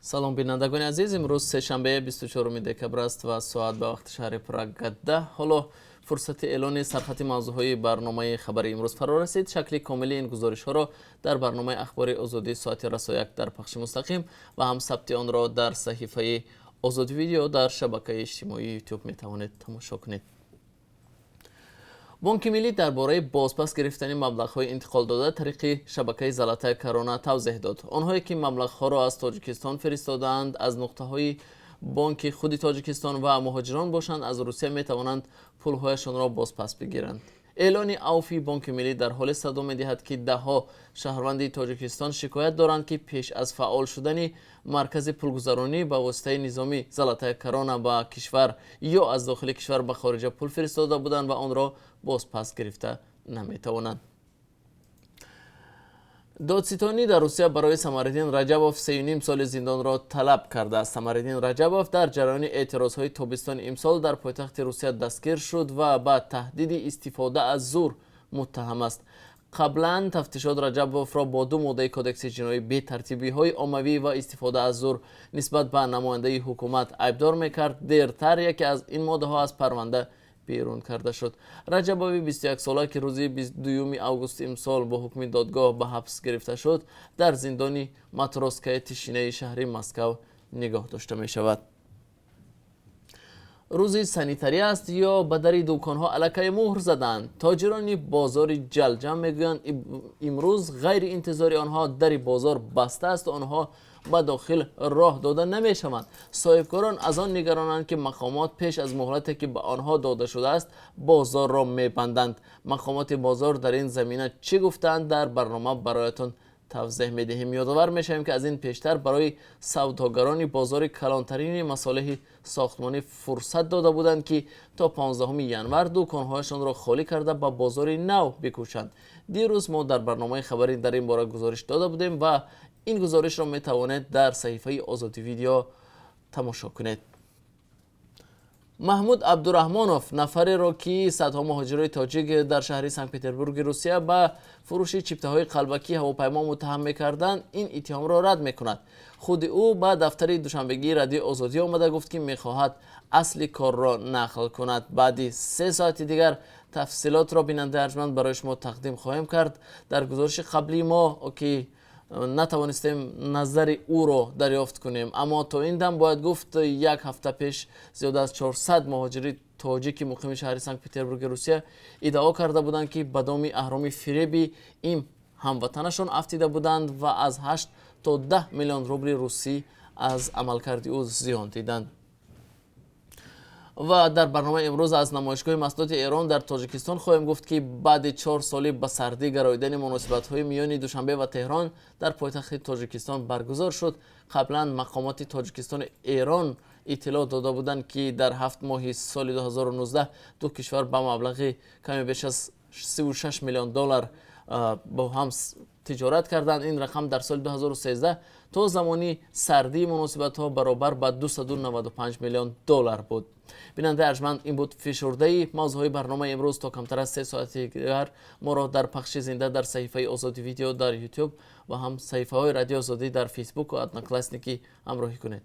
Салом, бинандагони азиз. Имрӯз сешанбе, 24 декабр аст ва соат ба вақти шаҳри Прага 10. Ҳоло фурсати эълони сархати мавзӯъҳои барномаи хабари имрӯз фаро расид. Шакли комили ин гузоришҳоро дар барномаи Ахбори Озодӣ соати расо 1 дар пахши мустақим ва ҳам сабти онро дар саҳифаи Озодӣ Видео дар шабакаи иҷтимоии Ютуб метавонед тамошо кунед. Бонки Миллӣ дар бораи бозпас гирифтани маблағҳои интиқолдода тариқи шабакаи Золотая Корона тавзеҳ дод. Онҳое ки маблағҳоро аз Тоҷикистон фиристодаанд аз нуқтаҳои бонки худи Тоҷикистон ва муҳоҷирон бошанд аз Русия метавонанд пулҳояшонро бозпас бигиранд. Эълони авфи Бонки Миллӣ дар ҳоле садо медиҳад, ки даҳҳо шаҳрванди Тоҷикистон шикоят доранд, ки пеш аз фаъол шудани маркази пулгузаронӣ ба воситаи низоми Золотая Корона ба кишвар ё аз дохили кишвар ба хориҷа пул фиристода буданд ва онро бозпас гирифта наметавонанд. Додситонӣ дар Русия барои Самариддин Раҷабов 3,5 соли зиндонро талаб кардааст. Самариддин Раҷабов дар ҷараёни эътирозҳои тобистони имсол дар пойтахти Русия дастгир шуд ва ба таҳдиди истифода аз зур муттаҳам аст. Қаблан тафтишот Раҷабовро бо ду моддаи Кодекси ҷиноӣ, бетартибиҳои оммавӣ ва истифода аз зур нисбат ба намояндаи ҳукумат, айбдор мекард. Дертар яке аз ин моддаҳо аз парванда берун карда шуд. Раҷабови 21-сола, ки рӯзи 22 августи имсол бо ҳукми додгоҳ ба ҳабс гирифта шуд, дар зиндони Матросская Тишинаи шаҳри Москав нигоҳ дошта мешавад. Рӯзи санитарӣ аст ё ба дари дуконҳо аллакай муҳр заданд? Тоҷирони бозори Ҷалҷам мегӯянд, имрӯз ғайриинтизори онҳо дари бозор баста аст, онҳо ба дохил роҳ дода намешаванд. Соҳибкорон аз он нигаронанд, ки мақомот пеш аз муҳлате, ки ба онҳо дода шудааст, бозорро мебанданд. Мақомоти бозор дар ин замина чӣ гуфтаанд, дар барнома бароятон тавзеҳ медиҳем. Ёдовар мешавем, ки аз ин пештар барои савдогарони бозори калонтарини масолеҳи сохтмонӣ фурсат дода буданд, ки то 15 январ дуконҳояшонро холӣ карда, ба бозори нав бикӯчанд. Дирӯз мо дар барномаи хабарӣ дар ин бора гузориш дода будем ва ин гузоришро метавонед дар саҳифаи Озодӣ Видео тамошо кунед. Маҳмуд Абдураҳмонов, нафареро, ки садҳо муҳоҷирои тоҷик дар шаҳри Санкт Петербурги Русия ба фурӯши чиптаҳои қалбакии ҳавопаймо муттаҳам мекарданд, ин иттиҳомро рад мекунад. Худи ӯ ба дафтари душанбегии Радиои Озодӣ омада гуфт, ки мехоҳад асли корро нақл кунад. Баъди 3 соати дигар тафсилотро, бинандаи арҷманд, барои шумо тақдим хоҳем кард. Дар гузориши қаблии мо, ки натавонистем назари ӯро дарёфт кунем, аммо то ин дам бояд гуфт, як ҳафта пеш зиёда аз 400 муҳоҷири тоҷики муқими шаҳри Санкт Петербурги Русия иддао карда буданд, ки ба доми аҳроми фиреби ин ҳамватанашон афтида буданд ва аз 8 то 10 миллион рубли русӣ аз амалкарди ӯ зиён диданд. Ва дар барномаи имрӯз аз намоишгоҳи маҳсулоти Эрон дар Тоҷикистон хоҳем гуфт, ки баъди 4 соли ба сардӣ гароидани муносибатҳои миёни Душанбе ва Теҳрон дар пойтахти Тоҷикистон баргузор шуд. Қаблан мақомоти Тоҷикистону Эрон иттилоъ дода буданд, ки дар 7 моҳи соли 2019 ду кишвар ба маблағи каме беш аз 36 миллион доллар бо ҳам тиҷорат карданд. Ин рақам дар соли 2013 то замони сардии муносибатҳо баробар ба 295 миллион доллар буд. Бинандаи арҷманд, ин буд фишурдаи мавзӯъҳои барномаи имрӯз. То камтар аз 3 соати дигар моро дар пахши зинда дар саҳифаи Озодӣ Видео дар Ютуб ва ҳам саҳифаҳои Радиои Озодӣ дар Фейсбуку Одноклассники ҳамроҳӣ кунед.